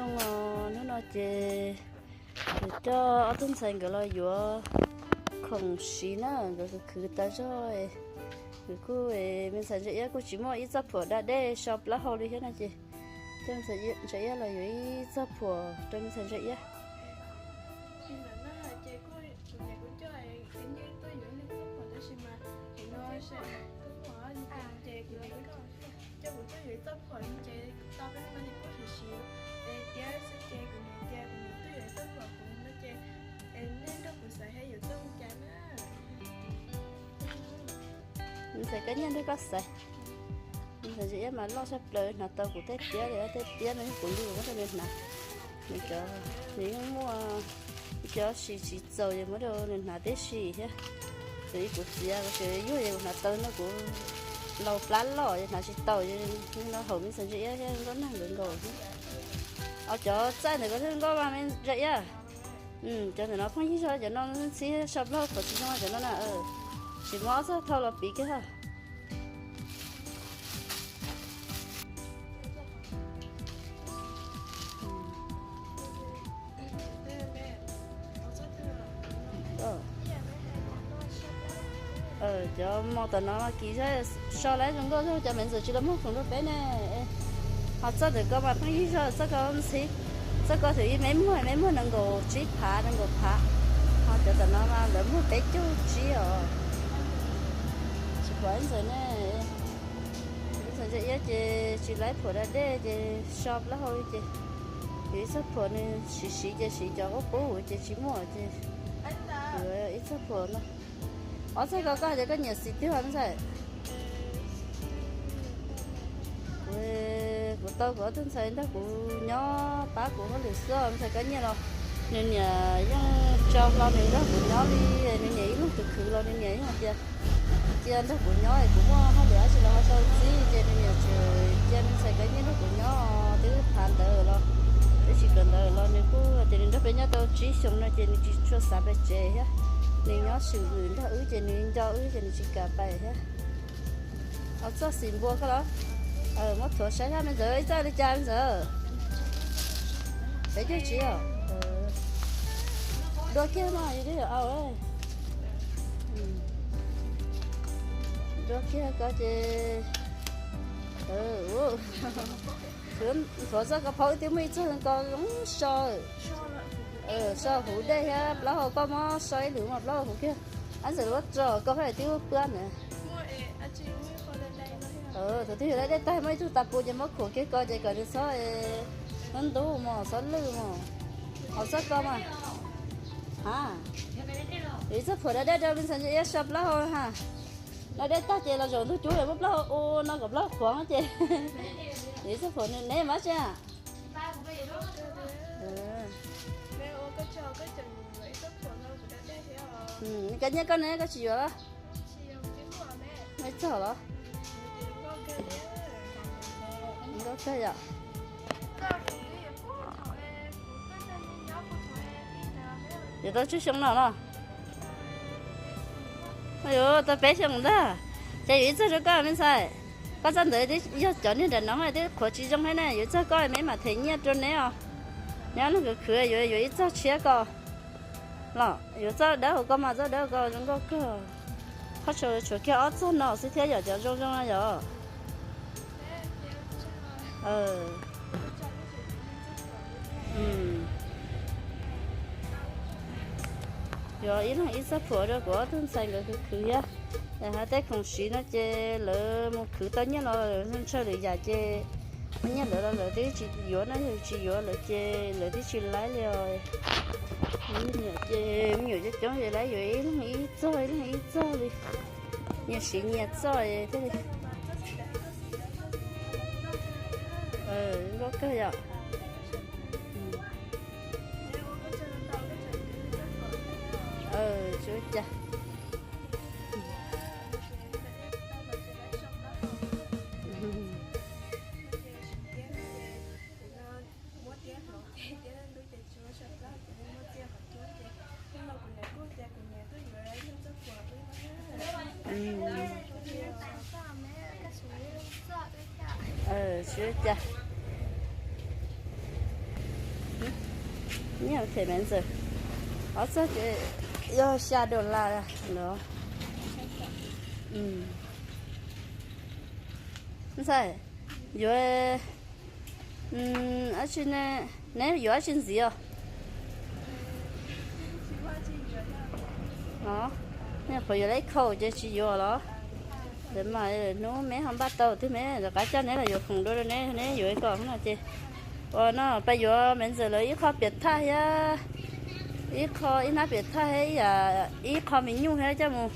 Hnub no ces kuv coj ob tug ntxhais nkawd los yuav khoom siv na, nkawd khwv khwv tas zog. Nkawd kuj, me ntxhais Ntsa Iab kuj tsis muaj ib txoj phuam da dej so plaub hau li thiab no ces coj ntxhais Ntsa Iab los yuav ib txoj phuam rau me ntxhais Ntsa Iab. Me ntxhais Kab Nyiaj nrog koj xaiv. Me ntxhais Ntsa Iab mas loj tshaj plaws, hnav tau kuv tej tiab li, tej tiab no yog kuv lwj muab rau nws hnav. Nws cov, nws yeej muaj ib co si tsis txaus, yog muab rau nws hnav tib si thiab. Txawm kuv txiav kuv tseem yuag, yog kuv hnav tau no kuv laus plab loj, yog hnav tsis tau, yog no haum me ntxhais Ntsa Iab thiab Nkauj Nag nkawd nkaus thiab. Cov txaij ntawm koj thiab Nkauj Nag me Ntsa Iab. Cov ntawm no pheej yig zog, cov no ntxhib so plaub hau qhov tsis zoo cov no na. Tsis muab ob txoj thau los piv kiag hos. Cov mos tom no kis zog so lawm zoo nkauj zog, cov me ntxhais tsis los muag khoom rau peb ne. Ho txoj ntawm ko mas pheej yig zog, txoj ko ntxhib, txoj ko thaum ub me muag me muag nees nkaum tsib phav, nees nkaum phav. Ho cov tom no mas lawv muag peb caug tsib os. Tsis pom ib ntxawm ne. Ib ntxawm Ntsa Iab ces tsis laib phuam da dej ces so plaub hau li ces, yus ib txoj phuam nws siv siv ces siv cov qub qub ces tsis muaj ces yuav ib txoj phuam no. Ob txoj ko koj hais tias koj nyiam xim twg me ntxhais? Kuv, kuv tau kuv ob tug ntxhais nrog kuv nyob pab kuv hauj lwm xwb, ntxhais Kab Nyiaj los nws niam yeej tso hlo nws nrog kuv nyob li. Nws niam ib leeg khwv khwv los nws niam yeej hais tias cia nrog kuv nyob es kuv muaj hauj lwm dab tsi los ho tau txib ces nws niam tseem cia me ntxhais Kab Nyiaj nrog kuv nyob. Twb phav ntawd los, twb tsis kawm ntawv los nws kuj tias nws nrog peb nyob tau tsib xyoos no ces nws tsis tshua xav pem tsev thiab. Nws nyob swm nws nrog wb ces nws nco wb ces nws tsis kam pem thiab. Ob txoj xim npua koj los? Muab thuav saib sab me ntxawm ib txoj li cas me ntxawm. Peb caug tsib os. Dua kiag no yus twb yuav au. Dua kiag ko ces thuav txoj ko phau wb twb muaj ib txoj ko zoo so. So huv dej thiab plaub hau, koj muab so ib lwm mas plaub hau huv kiag. Ab ntxawm lub tso ko haj twb pab na. Thaum twg yus laij dej tag muaj ib tug tas pus ces muab khuam kiag ko ces kom nws txhob ntub mos, txhob lwj mos. Hauv txoj ko mas, a, yus ib txoj phuam da dej rau me ntxhais Ntsa Iab so plaub hau ha. Laij dej tag ces los zaum ntug cub es muab plaub hau ua no kom plaub hau qhuav ces yus ib txoj phuam nws neb mas tsi. Koj nyiaj koj ne koj tsis yuav los? Ib txoj los? Nkauj kawg yom. Yuav tau tsawg xyoo no los? Yuav tau peb xyoo ntag. Ces yus ib txoj rau koj me ntxhais. Koj txoj ntawd yog cov niag nram no twb qhuav tsis zoo thiab ne, yus ib txoj koj me mam them nyiaj rau neb os. Nyob neeg khwv khwv yuav, yuav ib txoj tshiab ko los, yuav txoj dawb hauv ko mas txoj dawb hauv ko zoo nkauj kawg. Qhov tseem tshuav kiag ob txoj no xwb thiab yom, cov zoo zoo no yom. Yuav ib leeg ib txoj phuam rau kuv ob tug ntxhais nkawd khwv khwv thiab. Hais tej khoom siv no ces lawv mus khwv tau nyiaj los ntshaw lwm yam ces muaj nyiaj lawv los lawv twb tsis yuav no, yog tsis yuav lawv ces lawv twb tsis laib li os. Me nyuam ces me nyuam coob coob ces laib yuav ib leeg ib txoj, ib leeg ib txoj li. Nyias siv nyias txoj thiaj li nkauj kawg yom. Tsis ua cas. Tsis ua cas. Nyiaj them me ntxawm, ob txoj ces yog xya dollar lawm. Ntxhais, yuav dab tsi ne? Neb yuav dab tsi ntxiv os? Nej qhuav yuav lawm ib khau ces tsis yuav los? Lawv mas hnub me ho npaj tau twg me rov qab coj neb los yuav khoom dua rau neb, neb yuav ib ko no ces. Ua no peb yuav me ntxawm lawv ib qho piam thaj thiab, ib qho ib hnab piam thaj thiab ib qho me nyuj thiab coj mus.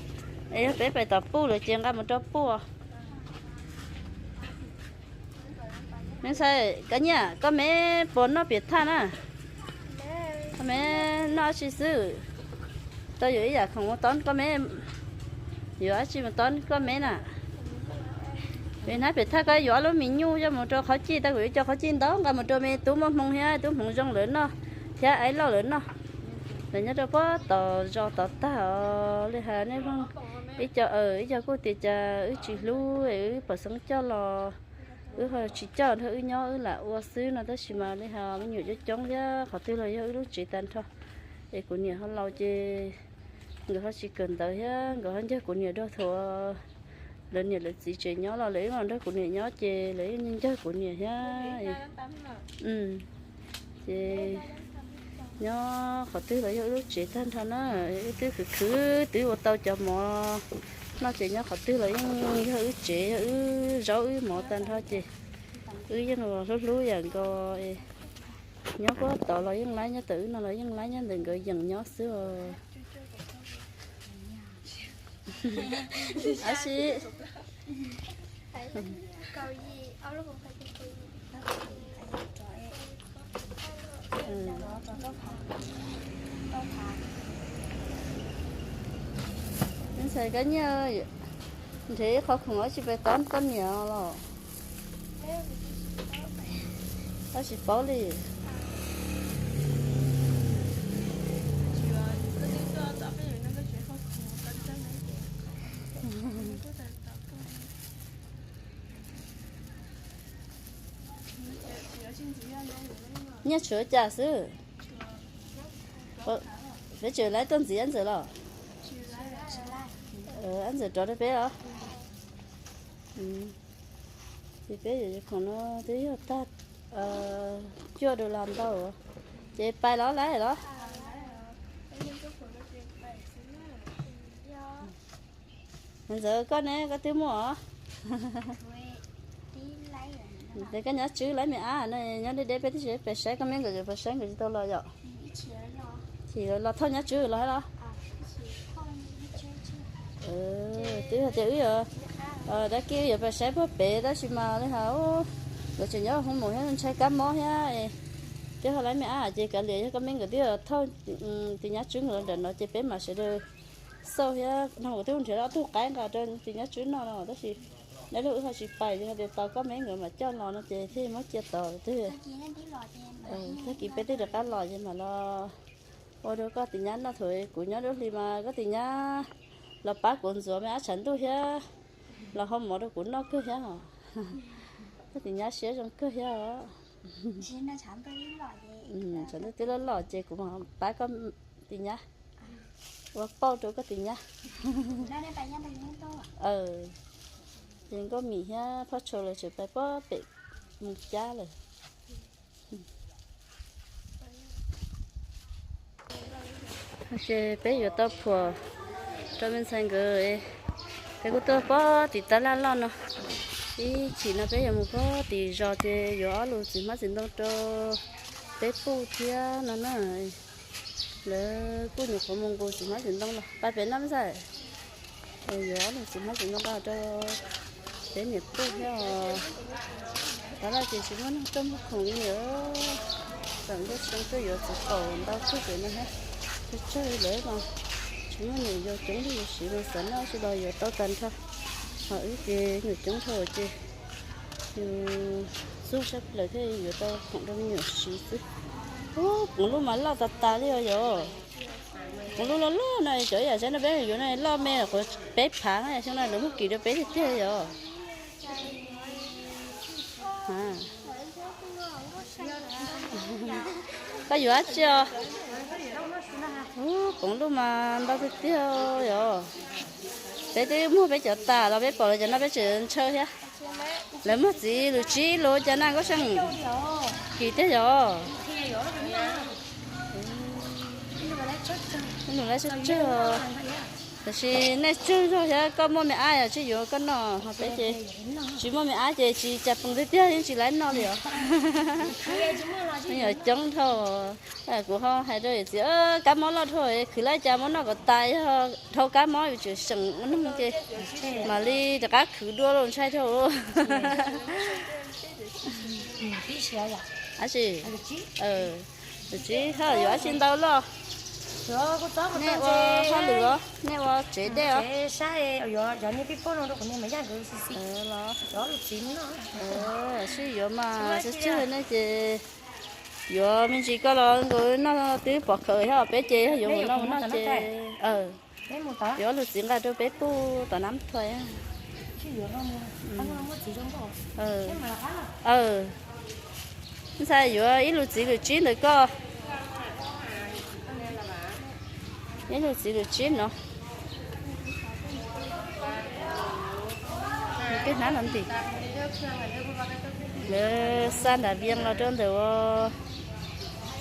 Es yog peb pais tom puj lawm ces nqa mus rau puj. Me ntxhais, koj nyiaj koj me puas noj piam thaj na? Koj me noj dab tsi xwb? Tau yuav ib yam khoom mus tob koj me, yuav dab tsi mus tob koj me na? Hnab piam thaj koj yuav ob lub me nyuj coj mus rau qhov cij, tau kuv yuav cov qhov cij ntau nqa mus rau me tub muaj hmoo thiab tub hmoov zoo lawv noj, thiab aib loj lawv noj. Lawv nyob rau puag tom zos tom tag os li hais nej. Ib co, ib co kuj tias cas wb tsis hlub es wb pom xeeb coj los, wb ho tsis coj nrog wb nyob wb lam ua xwb no tab sis mas li hais me nyuam coob coob thiab qhov twg los yog wb lub tsev tag nrho. Es kuv niam ho laus ces nkawd ho tsis kawm ntawv thiab nkawd ho ncawg kuv niam dua thaum lawv niam lawv txiv tseem nyob los lawv yeej los nrog kuv niam nyob ces lawv yeej ncawg kuv niam thiab. Ces nyob qhov twg los yog wb lub tsev tag nrho na, wb twb khwv khwv twb ua tau cov mov noj ces nyob qhov twg los yeej yog wb tsev, yog wb zaub wb mov tag nrho ces wb yeej hlub hlub yam nkaus. Nyob puag tod los yeej laib, nyob ntawm wb no los yeej laib, nyob ntawm nkawd yeem nyob xwb os. Ab si. Ntxhais koj nyiaj, nrhiav ib qho khoom dab tsi pais tob koj niam los? Tab sis paub li. Nyiaj tshuav cas xwb? Peb tseem laib tuaj ntxiv ab ntxawm los? Ab ntxawm rov rau peb os. Ces peb yuav khoom no twb yog tag cuaj dollar ntau, ces pais los laib los? Ntxawm koj ne, koj twb muaj os? Ces koj nyab Tswb laib me ab no nyob deb deb peb tib si pais saib koj me nkawd, pais saib nkawd tsis tau los yom? Ces los thauj nyab Tswb los thiab los? Twb hais tias wb yuav, dab kiv wb yuav pais saib puag pem tab sis mas li hais nkawd tseem nyob hoo maum thiab ntshai kab mob thiab. Twb ho laib me ab ces kav liam yog koj me nkawd twb thauj tus nyab Tswb nkawd los nram no ces peb mam sawv daws xauj thiab no kuv twb nrhiav ob tug qaib nqa rau tus nyab Tswb noj no tab sis dab laug wb ho tsis pais ces hais tias tos koj me nkawd mam coj los no ces thiaj muab cia tos twg. Tag kis peb twb rov qab los ces mam los ua rau koj tus nyab noj. Thaum kuv nyob dua hli mas koj tus nyab los pab kuv ntxuav me ab tshav ntuj thiab los hau mov rau kuv noj kawg thiab os. Koj tus nyab siab zoo kawg thiab os. Tshav ntuj twb loj loj ces kuv mam pab koj tus nyab, ua pauj rau koj tus nyab. Ces Nkauj Mim thiab Phaj Tshau lawv tseem pais puag pem mus cab lawm. Ces peb yuav tau phuam rau me ntxhais nkawd, peb kuj tuaj puag tim tab laj loj no. Ib chim no peb yuav mus puag tim zos ces yuav ob lus txiv hmab txiv ntoo rau peb puj thiab no na. Lawv kuj nyuam qhuav mus nqus txiv hmab txiv ntoo los pab peb noj me ntxhais. Yuav ob lus txiv hmab txiv ntoo nqa rau peb niam puj thiab os. Tab laj ces tsis muaj neeg tuaj muag khoom li lawm. Txawm nkauj tshee tuaj yuav txiv qaum ntau kawg pem no thiab. Tsawg tsawg li lawm mas tsis muaj nyuam yaus coob li yus siv mas xav noj tsis los yuav tau tag nrho. Ho wb ces nyuam coob dhau ces yus xub sab plaws thiaj yuav tau khoom rau me nyuam siv xwb. Ub, kuv lub mas loj tas tas li os yom. Kuv lub loj loj no cov yam saib no peb yuav no loj me qhuav peb phav no xyoo no lawv muab kis rau peb tiag tiag yom. Koj yuav dab tsi os? Ub, koom loj mas ntau tiag tiag yom. Peb twb muag peb cov tas los peb pom lawv cov no peb tseem ntshaw thiab. Lawv muag txiv lus tsib lus cas na Nkauj Seej? Kim tiag yom. Ib lus lab tsawg tsawg. Tab sis nej tsawg zog thiab koj muaj me ab yom, tsis yuav koj noj ho peb ces tsis muaj me ab ces tsis cas pees tiag tiag yeej tsis laib noj li os. Yog coob dhau. Kuv ho hais rau yawm txiv, kab mob loj dhau, khwv laj cas muab noj kom tas, yog dhau kab mob yus tseem seem ua neeg ces mam li rov qab khwv dua los ntshai dhau. Ab tsi, lus tsib ho yuav dab tsi ntau loj? Nej ua hauj lwm los nej ua tsev dej os? Los sib yuav mas tsawg tsawg nej ces yuav me ntsis koj los nkaus noj twb pom khawv thiab, peb ces yog yuav mus noj mus noj ces yuav lus txiv nqa rau peb puj tom nab thua. Ntxhais yuav ib lus txiv lus tsib ntawm koj. Ib lus txiv lus tsib no. Tej hnab no ntim. Lawv xa nram Vias los rau ntawm ua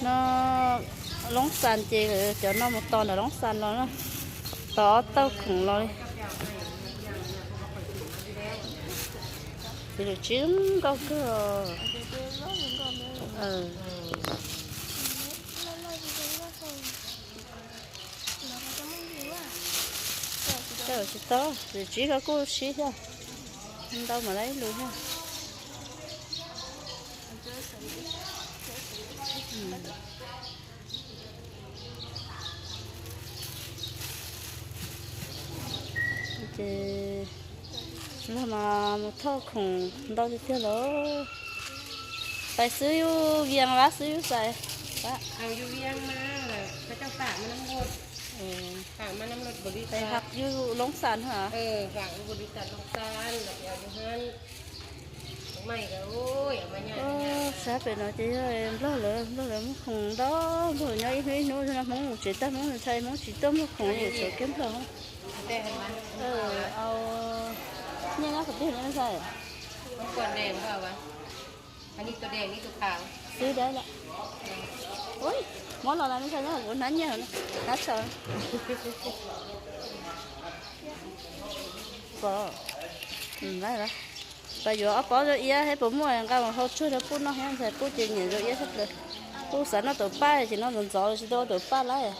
no Loob Xas ces cov no mus tos nram Loob Xas los na. Tos ob tauj khoom los li. Txiv lus tsib nkauj kawg. Tsis tau, lus tsib koj kuj sib thiab. Ntau mas lawv ib lus thiab. Ces los mas mus thauj khoom ntau tiag tiag lawm. Pais xwb yus Vias Vaj xwb yus xais. Pais hab yus Loob Xas hos. Sab pem no ces yog Nplog lawv, Nplog lawv muag khoom ntau, Nplog nyob ib hnub ib hnub, Hmoob mus tsev tag Hmoob ntshai Hmoob tsis tuaj muag khoom li, tshuav kiag Nplog. Nyiaj nyob qhov twg ntxhais? Xwb dab lawm. Muab los lawm ntxhais, nyob kuv hnab nyiaj, hnab tsho. Pom, pab yuav ob pob zoo iab thiab puas muaj nqa mus hau tsuag rau Puj noj thiab ntxhais, Puj ces nyiam zoo iab tshaj plaws. Puj xav noj taum paj ces no ntxov ntxov los tsis tau ua taum paj lawm.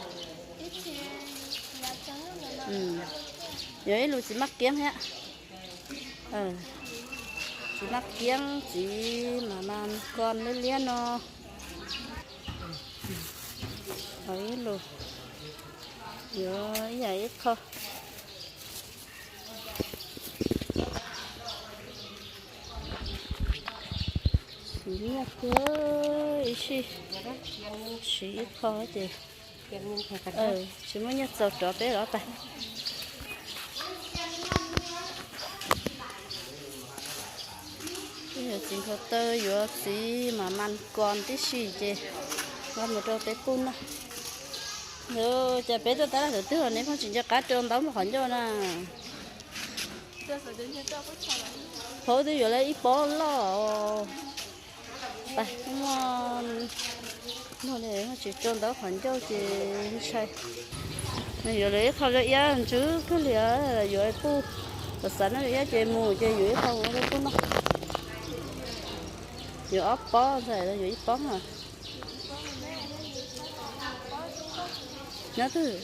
Yuav ib lus txiv maj kiab thiab. Txiv maj kiab, txiv mas mas kos liab liab no. Ib lus, yuav ib yam ib qho. Siv nyiaj kiag ib sij, siv ib qho ces tsis muaj nyiaj txaus rov peb los tas. Txiv nkhaus taw yuav txiv mas mas kos tib si ces nqa mus rau peb Puj noj. Ces peb tuaj tab laj thaum twg los neb pheej tsis nco qab rau ntaub npog qhov ncauj na. Phauj twb yuav lawv ib pob loj. Pais, muaj muaj li tsis rau ntaub qhov ncauj ces ntshai. Yuav lawv ib qho zoo iab ntsws kawg li, yuav Puj, xav noj zoo iab ces mus ces yuav ib qho ua rau Puj noj. Yuav ob pob ntxhais, yuav ib pob na. Nyob twg?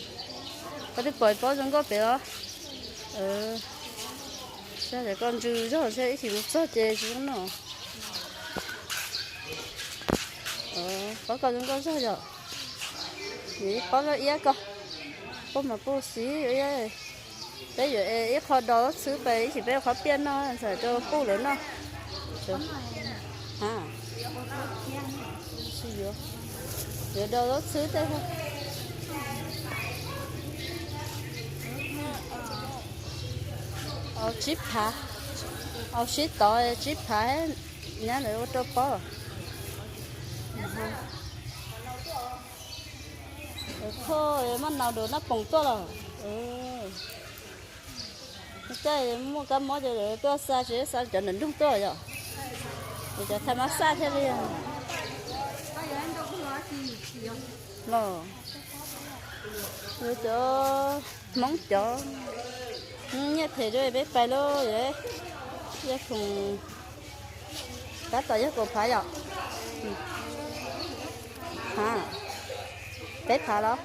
Koj twb pom ib pob zoo nkauj pem los? Saib koj ntsws zog ntshe ib chim mus txog ces tsis zoo noj. Pob koj zoo nkauj zog yom. Yuav ib pob zoo iab ko. Puj mas Puj siv zoo iab. Peb yuav ib qho dos zaub txhwb pem ib chim peb ua qhov piaj noj ntxhais rau Puj lawv noj. Yuav dos zaub txhwb tej. Au tsib phav, au sib tov tsib phav, nyab lawv ua rau pob. Maj nau rau naj poos tuaj los. Tej muaj kab mob ces tuaj xa tsev, xa cov nram nroog tuaj yom. Ces cov thaij mab xaj thiaj li los. Cov Hmoob cov nyiaj them rau peb pais lauj. Yog khoom tab tom yog kaum phav yom. Ha, peb phav los,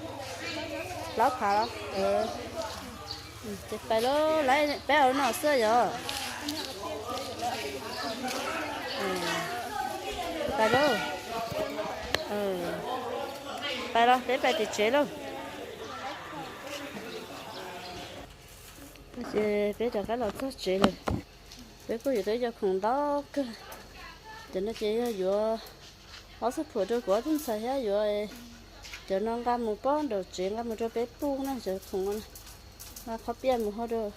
plaub phav los. Ces pais lauj, peb au no xwb yom. Pais lauj. Pais los peb pais tim tsev lauj. Ces peb rov qab los txog tsev lawm. Peb kuj yuav tau ib co khoom ntau kawg. Cov no ces yog yuav ob txoj phuam rau kuv ob tug ntxhais thiab yuav cov no nqa mus pob nraum tsev nqa mus rau peb puj na, cov khoom no nqa qhov piaj mus hau rau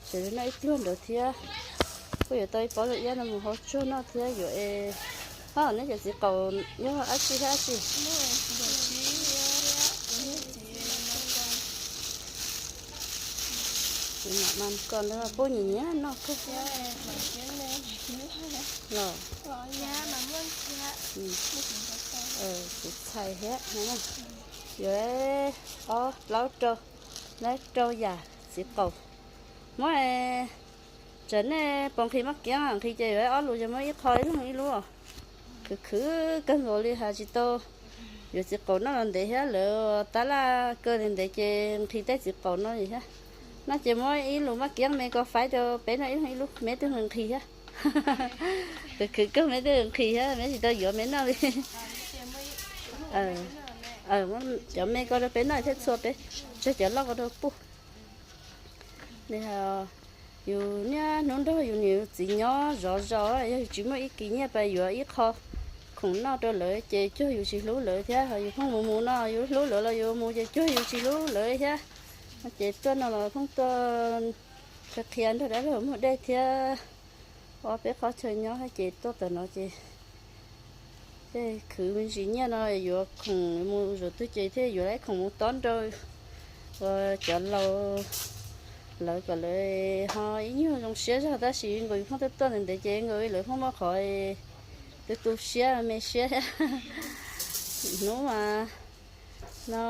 sawv daws noj ib pluag nraud thiab. Kuj yuav tau ib pob zog iab no mus hau tsuag noj thiab yuav es. Ho neb cov txiv qaum yog dab tsi thiab dab tsi? Kuv mam mas koj ntawd puj nyiam nyiam noj kawg los. Kuv txhais thiab. Yuav ob plaub rau, lab rau yam txiv qaum. Muab, tsam nej puas nqhis maj kiab, nqhis ces yuav ob lus ces muab ib qho ib leeg ib lub os. Khwv khwv kawg nkaus li hais tsis tau. Yuav txiv qaum noj los ntev thiab lawv tab laj kaw ntev ntev ces nqhis tej txiv qaum no thiab. No ces muab ib lus maj kiab me ko faib rau peb noj ib leeg ib lub, me twg nqhis thiab. Khwv khwv kawg me twg nqhis thiab, me tsis tau yuav me noj li. Cov me ko rau peb noj thiab txhua peb tseg cov loj ko rau puj. Yus niaj hnub nrog yus niam yus txiv nyob zov zos, yog yus tsis muaj ib kis nyiaj pais yuav ib qho khoom noj rau lawv ces cuag yus tsis hlub lawv thiab. Ho yus pheej mus mus no yus hlub lawv los yus mus ces cuag yus tsis hlub lawv thiab. Ces tuaj no los pheej tuaj qhia nrog dab laug muag dej thiab ua peb qhov chaw nyob ces tuaj tom no ces tej khwv me ntsis nyiaj no yuav khoom mus zaum twg ces thiaj yuav lawv khoom mus tob nrau ua cov laus lawv kom lawv ho ib nyuag zoo siab zog tab sis nkaus yus pheej tuaj tuaj ntev ntev ces nkaus lawv pheej muaj qhov tu tu siab me siab thiab. Hnub mas no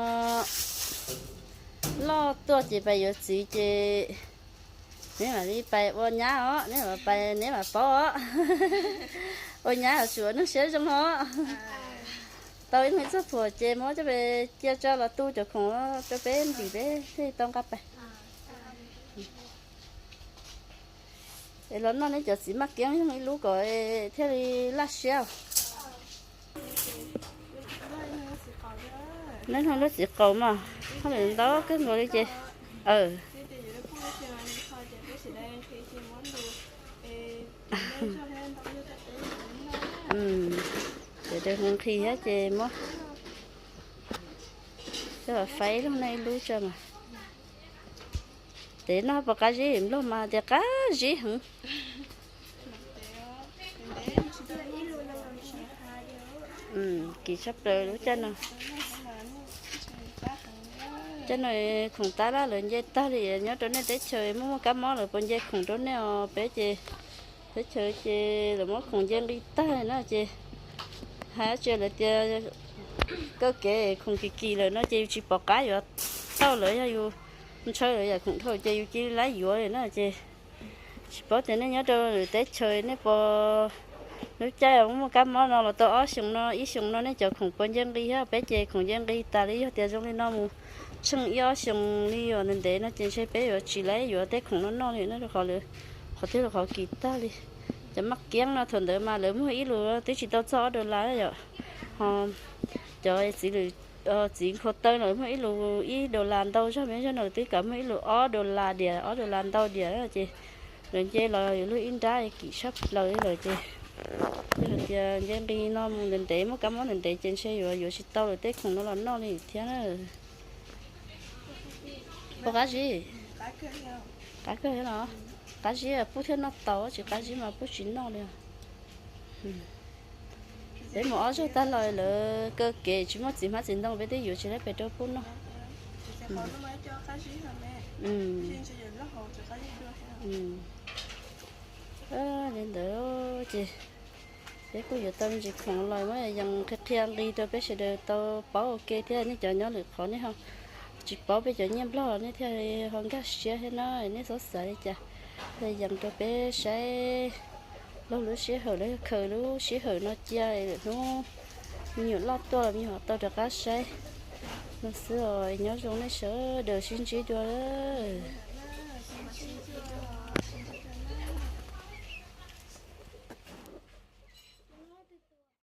loj tuaj ces pais yuav txiv ces neb mam li pais ua nyab os, neb mam pais neb mam paub os. Ua nyab os tsuas nug siab zoo os. Tau ib leeg txoj phuam ces muab coj pes cia tso los tu cov khoom rau peb ntim peb thiaj tau nqa pais. Es los noj neb cov txiv maj kiab ib lub kom thiaj li laj siab. Neb noj lub txiv qaum mas hauj lwm ntau kawg nkaus li ces. Ces nqhis thiab ces muab coj faib ib lub noj ib lub tso mas. Ces noj puas qab zib? Nplog mas tias qab zib heev. Kim tshaj plaws lub caij no. Caij no khoom tab laj lawv nce tag li, nyob rau nej teb chaws muaj muaj kab mob lawv puas nce khoom rau nej os? Peb ces teb chaws ces lawv muab khoom nce nqi tag na ces hais tsis lawv tias kaw kev khoom kim kim lawm no ces yus tsis pom qab yuav tau lawv, yog yus ntshaw lawv yam khoom dhau ces yus cia li laib yuav li na ces tsis paub tias nej nyob rau lwm teb chaws nej puas lub caij muaj kab mob no los tau ob xyoos no ib xyoos no nej cov khoom puas nce nqi thiab? Peb ces khoom nce nqi tas li, yog tias zoo li no mus tsheej ib ob xyoos li uas ntev ntev no ces ntshe peb yuav tsis laib yuav tej khoom no noj li na rau qhov lawv qhov twg los qhov kim tag li. Cov maj kiab no thaum ntawd mas lawv muag ib lus twb tsis tau txog ob dollar yom. Ho cov txiv lwm txiv nkhaus taw los muag ib lus ib dollar ntau zog, peb zog no twb kam muag ib lus ob dollar diam, ob dollar ntau diam ces lawv nce los yuav luag ib nrab kim tshaj plaws li lawm ces yog hais tias nce nqi no mus ntev ntev muaj kab mob ntev ntev ces ntshe yuav yuav tsis tau lawv tej khoom no los noj li thiab na. Puas qab zib? Qab kawg los? Qab zib puj thiaj noj tau, tsis qab zib mas puj tsis noj li. Peb mus ob zaug tag los lawv kaw kev tsis muaj txiv hmab txiv ntoo, peb twb yuav tsis laib pem rau puj noj. Li ntawd ces peb kuj yuav tau me ntsis khoom los muab yees qhia qhia nqi rau peb sawv daws tau paub ua ke thiab. Nej cov nyob lwm qhov nej ho tsis paub peb cov nyiaj Nplog nej thiaj ho nkag siab thiab na, nej txhob xav li cas. Yees rau peb saib laug lub sij hawm, lawv khaws lub sij hawm no cia lwm hnub me nyuam loj tuaj me nyuam ho tau rov qab saib no xwb os. Nyob zoo nej sawv daws, sib ntsib dua lawm.